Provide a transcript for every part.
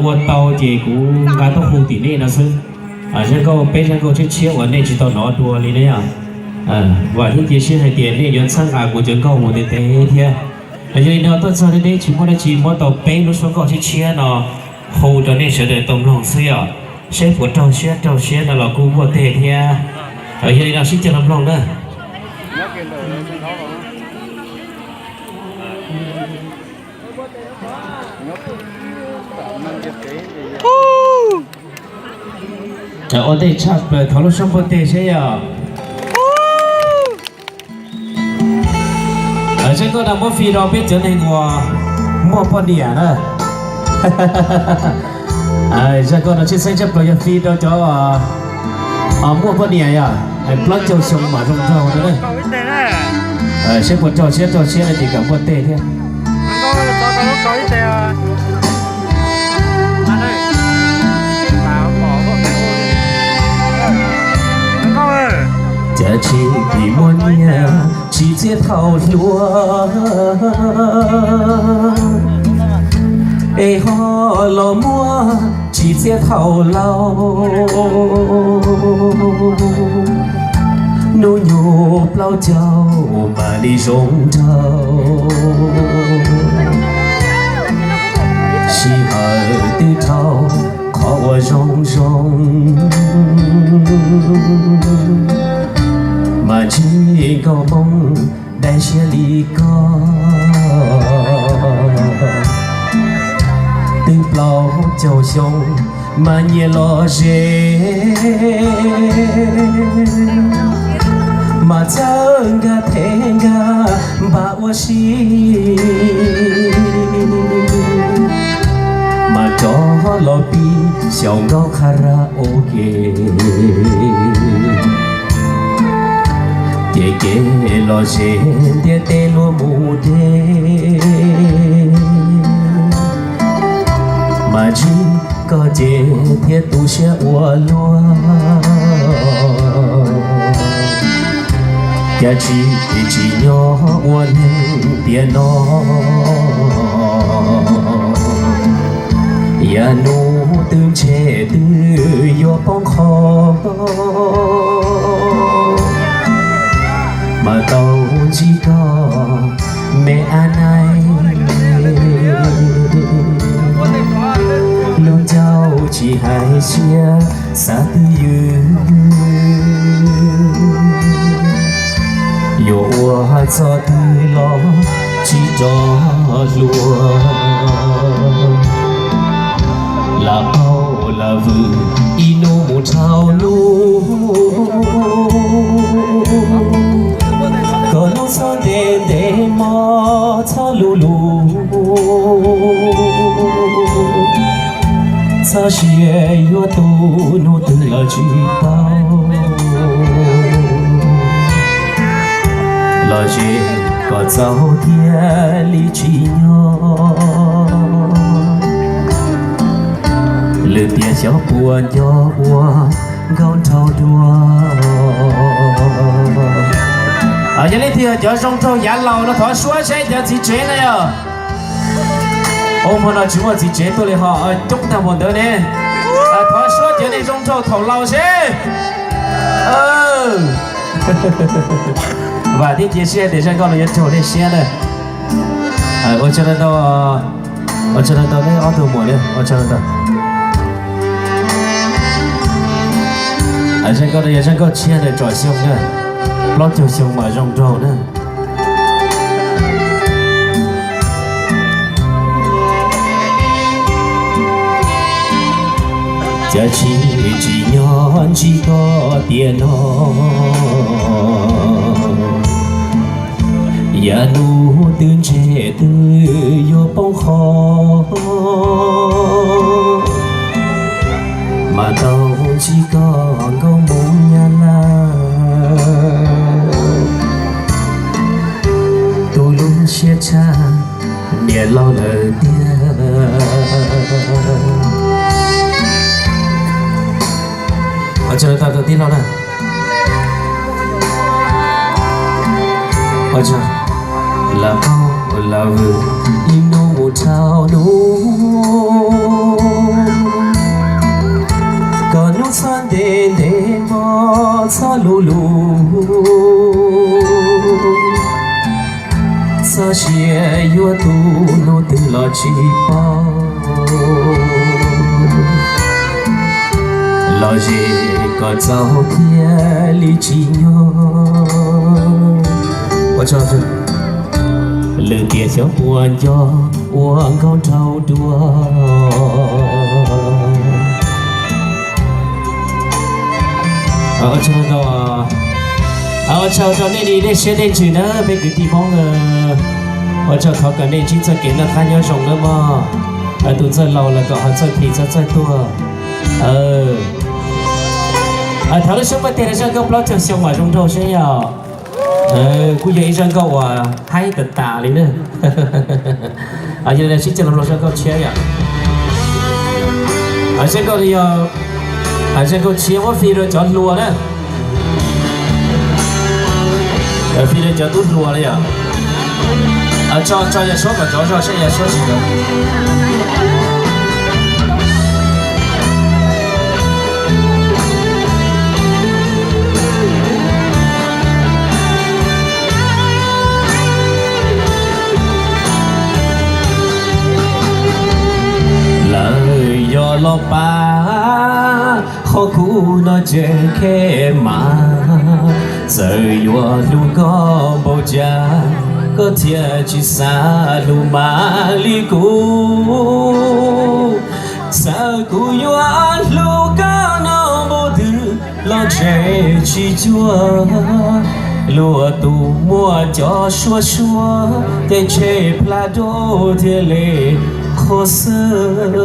Ua tau ces kuv nqa tuaj hu tim nej no xwb. Zaj nkauj, peb zaj nkauj tshiab tshiab uas nej tsis tau hnov dua li ne yom. Vam thiab cia siab hais tias nej yuav txhawb nqa kuv cov nkauj mus ntev ntev thiab. Yog li no tuaj txog deb deb tsis muaj dab tsi, muab tau peb lub suab nkauj tshiab tshiab no hu rau nej sawv daws tau mloog xwb yom. Saib puas raug siab raug siab no los kuj muaj tej thiab. Yog li no sib cog los mloog na. Ua ntej tshaj plaws thov lub suab npuaj teg seb yog. Zaj nkauj no muab fij rau peb cov neeg uas muaj poj niam na. Zaj nkauj no tshwj xeeb tshaj plaws yog fij rau cov muaj poj niam yom, plaub caug xyoo mam zoo nraug no na. Saib puas raug siab raug siab no ces kam npuaj teg thiab. Cas tsis muaj nyiaj tsis txiaj thaum hluas, es ho los muaj tsis txiaj thaum laus. Hnub nyoog plaub caug mam li zoo nraug, sij hawm twb dhau qhov uas zoo zoo, mas ntsib nkauj Hmoob dai siab li koj. Twb plaub caug xyoo mas nyias los ze, mas txawj nkag thev nkag npam ua si, mas rov los pib xyaum nkauj karaoke. Ces kev los ze ntiaj teb luaj mus deb, mas ntsib koj ces thiaj tu siab ua luaj. Cas tsis tsim nyog ua neeg tiam no, yav hnub twb ntshe twb yuav poob qho, mas tau ntsib koj me ab naib, lub ncauj tsis hais siab xav twj ywm, yuav ua txoj twg los tsis rov hluas. Lam qaug lam vwm ib hnub mus dhau hnub, kom hnub txhob ntev ntev hmo txhob luv luv, txhob sia yuav tu hnub twg los tsis tau. Los ze kom txaus thiaj li tsim nyog, lwm tiam xyov puas nco ua nkauj nraug dua. Yog leej twg cov zoo nraug yav laus no thov suab seb cov txiv tsev na yog. Ua hmo no tsis muaj txiv tsev tuaj li ho coob tag npaum ntawd ne. Thov suab cov neeg zoo nraug thaum laus seb. Vam thiab cia siab tias zaj nkauj no yuav raug nej siab na. Ua tsaug ntau, ua tsaug ntau nej ob tug muam li, ua tsaug ntau. Zaj nkauj no yog zaj nkauj tshiab ntawm tsom xyoo na, plaub caug xyoo mas zoo nraug na. Cas tsis tsim nyog ntsib koj tiam no, yav hnub twb ntshe twb yuav poob qho, mas tau ntsib koj nkauj Hmoob Nyab Laj, tu lub siab tshaj niam laus lawm tiag. Ua tsaug ntau tij laug na. Ua tsaug, lam qaug lam vwm ib hnub mus dhau hnub. Txhob lug lug, txoj sia yuav tu hnub twg los tsis paub. Los ze kom txaus thiaj li tsim nyog. Lwm tiam xyov puas nco ua nkauj nraug dua. Ua tsaug rau nej li dej siab dej ntsws na peb kwv tij Hmoob. Ua tsaug thov kom nej ntsib txoj kev noj qab nyob zoo nawb mog. Tus txawj laus los kom ho txawj phim txawj txawj tuag. Thov lub suab npawg teg rau zaj nkauj plaub caug xyoo mas zoo nraug seb yog. Kuj yog ib zaj nkauj uas haib tas tas li na. Yog li sib cog los mloog zaj nkauj tshiab yom. Zaj nkauj no yog zaj nkauj tshiab muab fij rau cov hluas na. Fij rau cov tub hluas na yom. Tso tso yam suab kom nrov zog seb yam suab tsis nrov. Lawv yog los pab qhov kuv no ces khev mas, txawm yuav hlub koj npaum cas, koj thiaj tsis xav hlub mas li kuv. Txawm kuv yuav hlub koj no npaum twg los ntshe tsis cuag luag tus muaj cov suab suab, ces ntshe plab dub thiaj li qhuav xwb.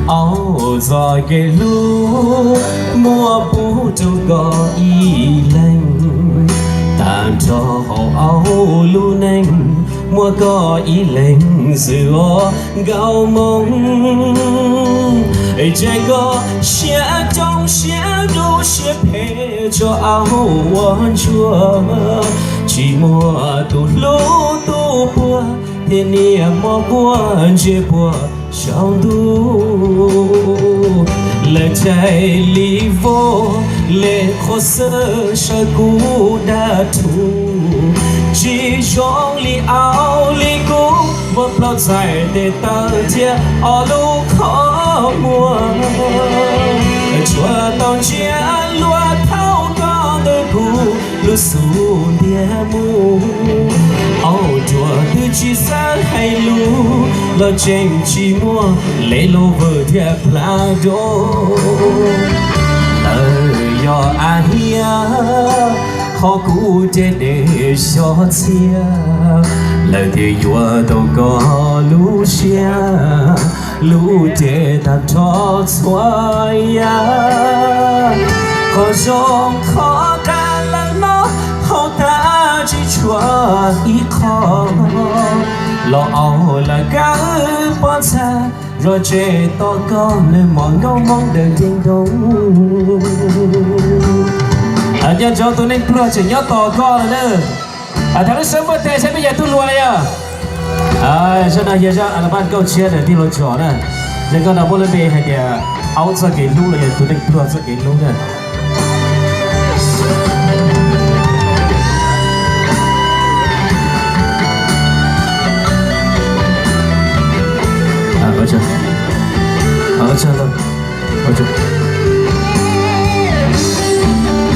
Auj, txoj kev hlub muaj pub rau koj ib leeg, tag nrho hauv auj lub neej muaj koj ib leeg xwb os nkauj Hmoob. Ces koj siab coob siab dub siab phem tso auj ua ntsuag, tsis muaj tus hlub tus puag, thiab niam mos quaj ntsia puag saum ntuj. Lawv caij li voj li qhuav xwb sawv kuv dab thuv, tsis zoo li auj li kuv, muaj plaub txhais tes taw thiab ob lub qhov muag. Tsuas tau ntsia luag thaum koj ntawm kuv lub xub ntiag mus. Auj, ruam twb tsis xav hais lus los tseem tsis muaj, le lub vwm thiaj plab dub. Lawv yog a hiab, qhov kuv ces dej xyov txhiab, lawv thiaj yuav tau koj lub siab, lub cev tag nrho txhua yam. Qhov zoo qhov qab lawm no, hauv tag tsis tshuav ib qho, los auj lawv kawg pov ntxha, zoj tseg tos koj nawb mos nkauj Hmoob dawm nceeg nroog. Nco ntsoov tus neeg pluag tseem nyob tos koj lawm na. Thov lub suab npawg teg saib peb yog tub hluas li yog. Zaj no yog zaj album nkauj tshiab ntawm tij laug Tsom na. Zaj nkauj no muaj lub npe hais tias aub txoj kev hlub los yog tus neeg pluag txoj kev hlub na.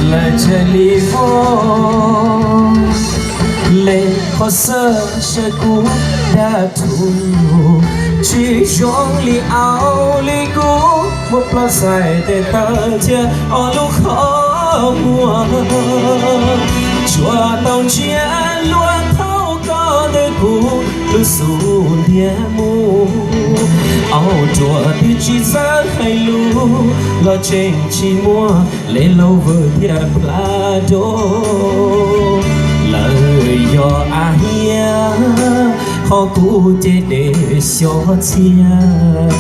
Lawv caij li voj li qhuav xwb sawv kuv dab thuv, tsis zoo li auj li kuv, muaj plaub txhais tes taw thiab ob lub qhov muag. Tsuas tau ntsia luag thaum koj ntawm kuv lub xub ntiag mus. Auj, ruam twb tsis txawj hais lus los tseem tsis muaj, le lub vwm thiaj plab dub. Lawv yog a hiab, qhov kuv ces dej xyov txhiab,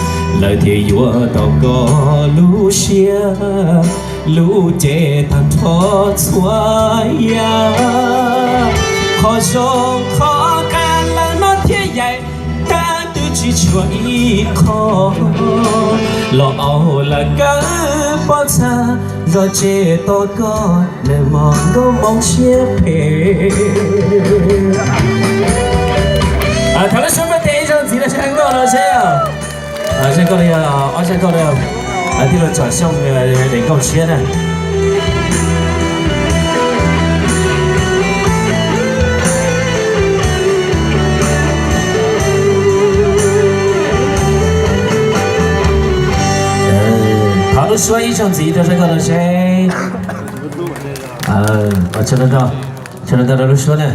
lawv thiaj yuav tau koj lub siab, lub cev tag nrho txhua yam. Qhov zoo qhov qab lawm no thiab yaim, tab twb tsis tshuav ib qho, los auj lawv kawg pob txha zog tsev tos koj, nws mos nkauj Hmoob siab phem. Thov lub suab npaj tes ib zaug ntxiv rau zaj nkauj no seb. Zaj nkauj no yog ob zaj nkauj no, tij laug Tsom Xyooj daim nkauj tshiab na. Thov lub suab ib zaug ntxiv rau zaj nkauj no seb. Ua tsaug ntau rau lub suab na.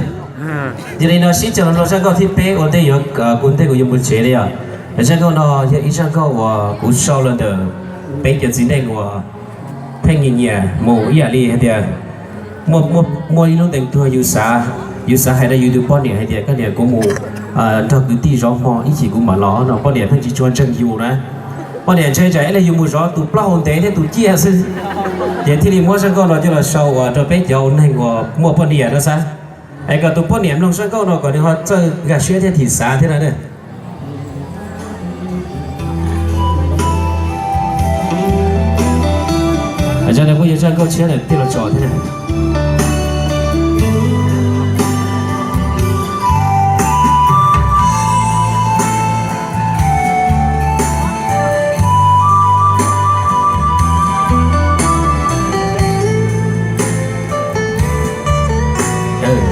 Yog li no sib koom los mloog zaj nkauj thib peb ua ntej yuav, kuv ntej kuv yuav mus tsev li os. Zaj nkauj no yog ib zaj nkauj uas kuv sau los ntawm peb cov txiv neej uas pheej nyiam nyiam mus ib yam li hais tias muaj ib lub ntees tuag yus xav, yus xav hais rau yus tus poj niam hais tias koj niam kuv mus nrog kwv tij zov hmo ib chim kuv mam los no, poj niam pheej tsis tshua ntseeg yus na. Poj niam ntshai tsam ib leeg yus mus zov tus plaub hau ntev thiab tus ciaj xwb. Ces thiaj li muab zaj nkauj no coj los sau uas rau peb cov ua neeg uas muaj poj niam no xav, es kom tus poj niam mloog zaj nkauj no kom nws ho txawj nkag siab thiab thim xav thiab na. Zaj no kuj yog zaj nkauj tshiab tij laug Tsom thiab.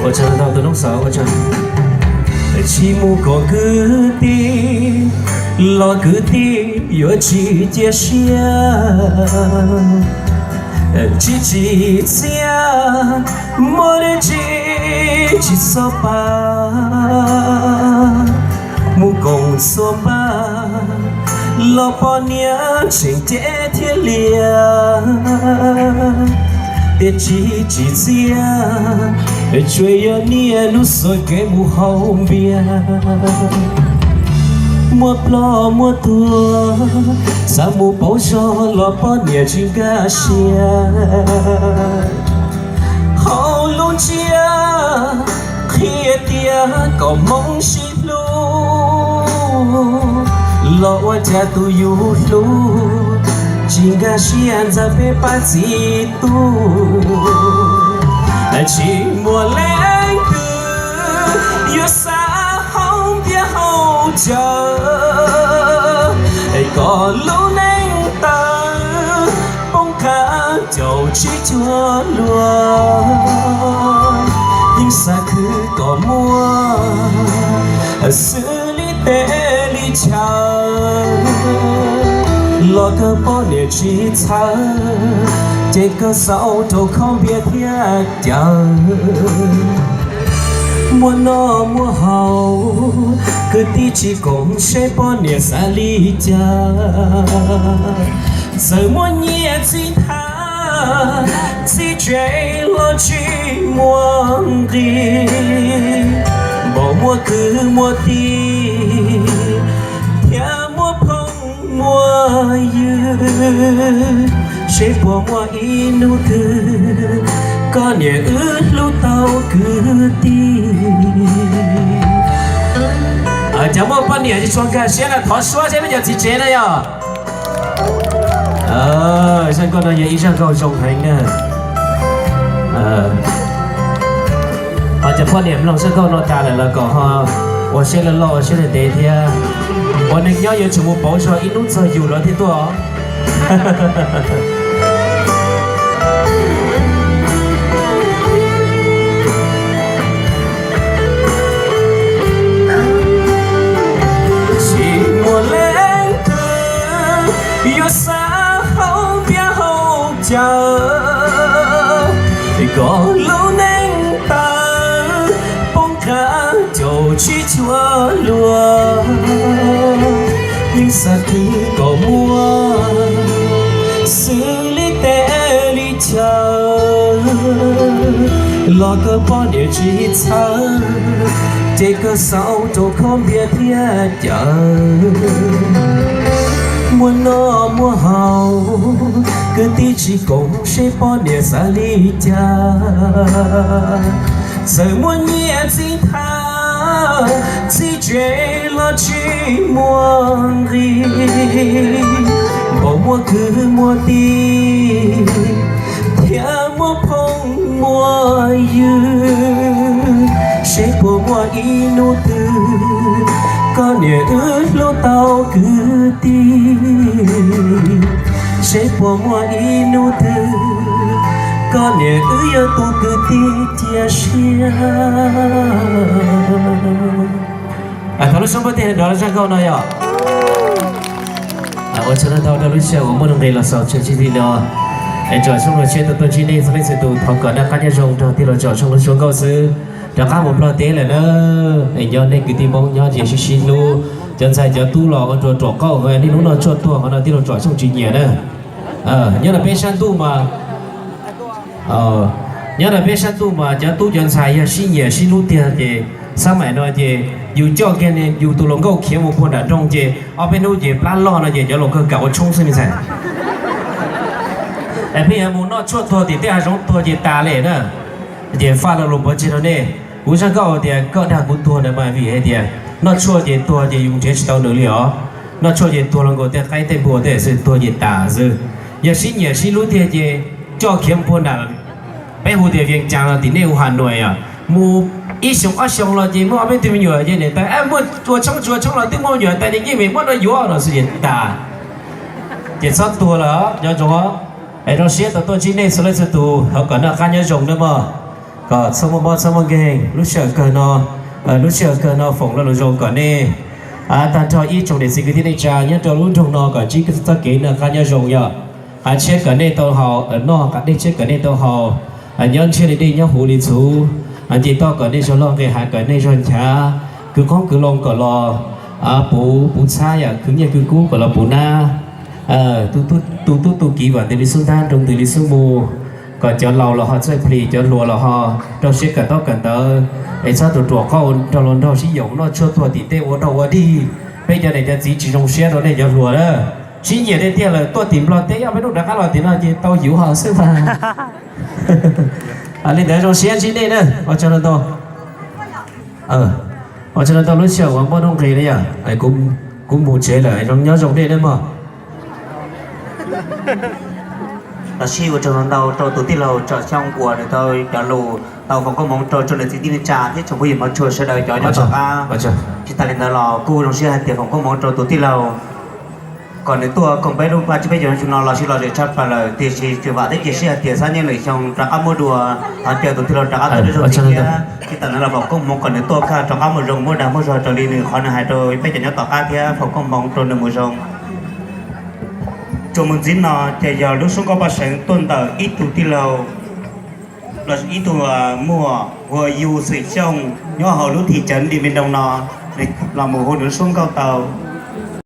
Ua tsaug ntau tus noob xav ua tsaug. Tsis mus koom kwv tij los kwv tij yuav tsis cia siab. Tsis tsim txiaj muaj dab tsi tsis txhob pab, mus koom txhua npaj los poj niam tseem ceeb thiab liam. Tiam sis tsis tsim txiaj, tsuas yog niaj hnub xuas kev mus haus npias. Muaj ploj muaj tuag, xav mus pauv zog los poj niam tsis nkag siab. Haus lub ntsiab qhia tias kom hmoob sib hlub, los ua cas tus yus hlub tsis nkag siab ntxaws peb pab txiv tub. Tsis muaj leej twg yuav xav haus npias haus cawv, kom lub neej tawv poob qab caum tsib cuag luag. Yeej xav khwv kom muaj xws li teb li chaw, los kawg poj niam tsis txhawj, ces kawg xaus rau khob npias thiab cawv. Muaj noj muaj haus, kwv tij tsis koom seb poj niam xav li cas. Txawm muaj nyiaj txiag thaj txiv tsev los tsis muaj nqis, npaum muaj kwv muaj tij thiab muaj phooj muaj ywg, seb puas muaj ib hnub twg koj niam wb hlub tau kwv tij. Cov muaj poj niam tsis tshua nkag siab no thov suab seb peb cov txiv tsev na yog. Zaj nkauj no yog ib zaj nkauj zoo heev na. Ho cov poj niam mloog zaj nkauj no tas lawm los kom ho ua siab loj loj ua siab ntev ntev thiab. Ua neeg nyob yuav tsum mus pauv zog ib hnub txog yus los thiaj tuaj. Tsis muaj leej twg yuav xav haus npias haus cawv, kom lub neej tawv poob qab caum tsib cuag luag. Yeej xav khwv kom muaj xws li teb li chaw, los kawg poj niam tsis txhawj, ces kawg xaus rau khob npias thiab cawv. Muaj noj muaj haus, kwv tij tsis koom seb poj niam xav li cas. Txawm muaj nyiaj txiag thaj txiv tsev los tsis muaj nqis, npaum Muaj kwv muaj tij thiab muaj phooj muaj ywg, seb puas muaj ib hnub twg koj niam wb hlub tau kwv tij, seb puas muaj ib hnub twg koj niam wb yog tus kwv tij cia siab. Thov lub suab npuab teg nrov zaj nkauj no yom. Ua tsaug ntau rau lub sij hawm uas muaj nuj nqis los xaus tshwm sim li no. Es tsom tsoom lus tshiab tuaj tuaj ntsib nej txhua leej txhua tus, thov kom noj qab nyob zoo rau tij laug tsom tsoom lus suab nkauj xwb. Rov qab mus Nplog teb lawm na. Es nyob nej kwv tij Hmoob nyob ces sib sib hlub, cov ntxhais cov tub los ua rua ruam qauj, niaj hnub noj tshuaj tuag qhov no tij laug tsom tsoom tsis nyiam na. Nyob rau peb sab ntuj mas, nyob rau peb sab ntuj mas cov tub cov ntxhais yog sib nyiam sib hlub tiag ces xab maim no ces yus coj kiag yus tus hluas nkauj khiav mus puag nram nroog ces ob peb hnub ces plab loj no ces cov hluas nkauj kam ua tshoob xwb me ntxhais. Es pheej yuav mus noj tshuaj tuag tim tej hav zoov tuag ces tas li na. Ces faj lo lus pov tseg rau nej. Kuv zaj nkauj tias koj dag kuv tuag ntawd mas vim hais tias noj tshuaj ces tuag ces yus nrhiav tsis tau nws li os. Noj tshuaj ces tuag los nkaus tej qaib tej npua tej xwb, tuag ces tas xwb. Yog sib nyiam sib hlub tiag ces coj khiav puag nram, peb hu tias Vias Cas los tim nej hu Has Nuas os, mus ib xyoos ob xyoos los ces muaj ob peb tug me nyuam ces niam tais muaj ua tshoob tsis ua tshoob los twb muaj me nyuam tais, nws yeej vim muab rau yuav no xwb ces tas. Ces txhob tuag lawm, nyob zoo. Es zoo siab tau tuaj ntsib nej txhua leej txhua tus, thov kom noj qab nyob zoo nawb mog. Kom txhob muaj mob txhob muaj nkeeg. Lub sij hawm kawg no, lub sij hawm kawg no foom lo lus zoo kom nej tag nrho ib tsoom niam txiv kwv tij neej tsa nyob rau lub nroog no kom ntsib txoj kev noj qab nyob zoo yom. Qav tshiab kom nej tau haus, noj qav dej tshiab kom nej tau haus, nyob ntshiab li dej nyob huv li txhuv. Ces toj kom nej zog loj, nqis hav kom nej zog nchav, kwv qoob kwv loo kom los puv puv txhab yom, kwv nyiaj kwv kub kom los puv nab. Tu tub tu kiv vam ntws li xub ntab, nroo ntws li xub mu, kom cov laus los ho txawj plis, cov hluas los ho rau siab kawm ntaub kawm ntawv, es txhob tus ruam qauj nrog luag nraug sib yaum noj tshuaj tuag tim tej ua rau ua dig. Peb cov niam cov txiv tsis zoo siab rau nej cov hluas na. Sib nyiam tiag tiag lawm tuaj tim Nplog teb, ob peb hnub rov qab los tim no ces tau yuav xwb mas. Li ntawd zoo siab ntsib nej na, ua tsaug ntau. Ua tsaug ntau lub sij hawm uas muaj nuj nqis li yom. Kuv mus tsev lawm, zoo nyob zoo nej nawb mog. Los sij ua tsaug ntau rau tus tij laug Tsom Xyooj uas nws tau cov lus tau foom koob hmoov rau tsoom niam txiv kwv tij neej tsa thiab tsoom phooj ywg hmov tshua sawv daws cov nyob tom qab. Tsis tas li ntawd los kuj zoo siab hais tias foom koob hmoov rau tus tij laug kom nws tuaj koom peb lub paj tsib peb caug xyoo no los sib lom zem tshaj plaws lawm, tiam sis tseem vam thiab cia siab hais tias xab nyob lwm xyoo rov qab muaj dua. Thov caw tus tij laug rov qab tuaj nyob zoo thiab. Tsis tas ntawd los foom koob hmoov kom nws tuaj kaj rov qab mus zoo, muaj dag muaj zog raws li nws qhov nws hais rau peb cov nyob tom qab thiab foom koob hmoov rau nws mus zoo. Tsuas mus ntxiv no ces yog lub suab nkauj paj seev tuaj ntawm ib tug tij laug los ib tug muam hu ua Yus Xwm Xyooj nyob hauv lub thim cawv Nti Me Nroo no, nws los mus hu nws lub suab nkauj tau.